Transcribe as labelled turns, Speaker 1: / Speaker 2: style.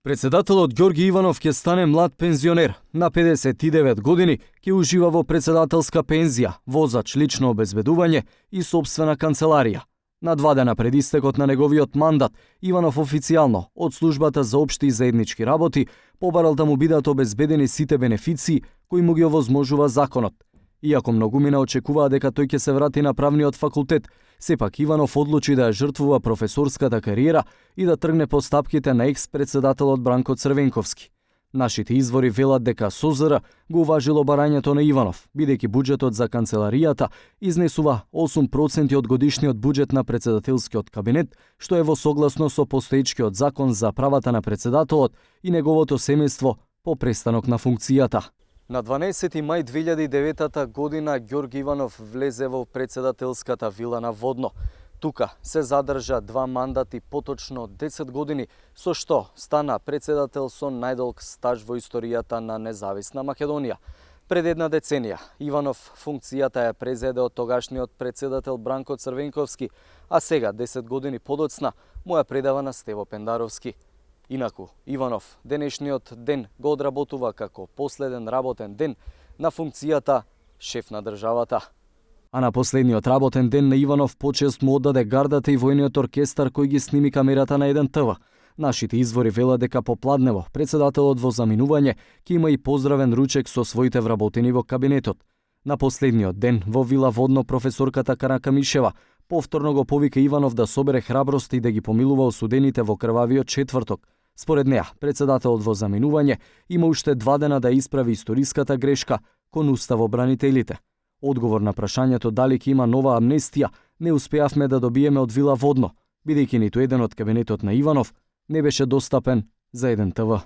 Speaker 1: Председателот Ѓорги Иванов ќе стане млад пензионер. На 59 години ќе ужива во председателска пензија, возач, лично обезбедување и собствена канцеларија. На 2 дена пред истекот на неговиот мандат, Иванов официјално од службата за општи и заеднички работи побарал да му бидат обезбедени сите бенефиции кои му ги овозможува законот. Иако многумина очекуваа дека тој ќе се врати на правниот факултет, сепак Иванов одлучи да ја жртвува професорската кариера и да тргне по стапките на екс-председателот Бранко Црвенковски. Нашите извори велат дека СОЗР го уважило барањето на Иванов, бидејќи буџетот за канцеларијата изнесува 8% од годишниот буџет на председателскиот кабинет, што е во согласно со постоечкиот закон за правата на председателот и неговото семејство по престанок на функцијата. На 12 мај 2009 година Ѓорги Иванов влезе во председателската вила на Водно. Тука се задржа 2 мандати, поточно 10 години, со што стана председател со најдолг стаж во историјата на независна Македонија. Пред една деценија Иванов функцијата ја презеде од тогашниот председател Бранко Црвенковски, а сега, 10 години подоцна, му ја предава на Стево Пендаровски. Инаку, Иванов денешниот ден го одработува како последен работен ден на функцијата шеф на државата. А на последниот работен ден на Иванов почест му оддаде гардата и војниот оркестар кој ги сними камерата на 1 ТВ. Нашите извори велат дека попладнево председателот во заминување ќе има и поздравен ручек со своите вработени во кабинетот. На последниот ден во вила Водно професорката Каракамишева повторно го повика Иванов да собере храброст и да ги помилува осудените во крвавиот четврток. Според неа, председателот во заминување има уште 2 дена да исправи историската грешка кон уставобранителите. Одговор на прашањето дали ќе има нова амнестија не успеавме да добиеме од вила Водно, бидејќи ниту еден од кабинетот на Иванов не беше достапен за 1 ТВ.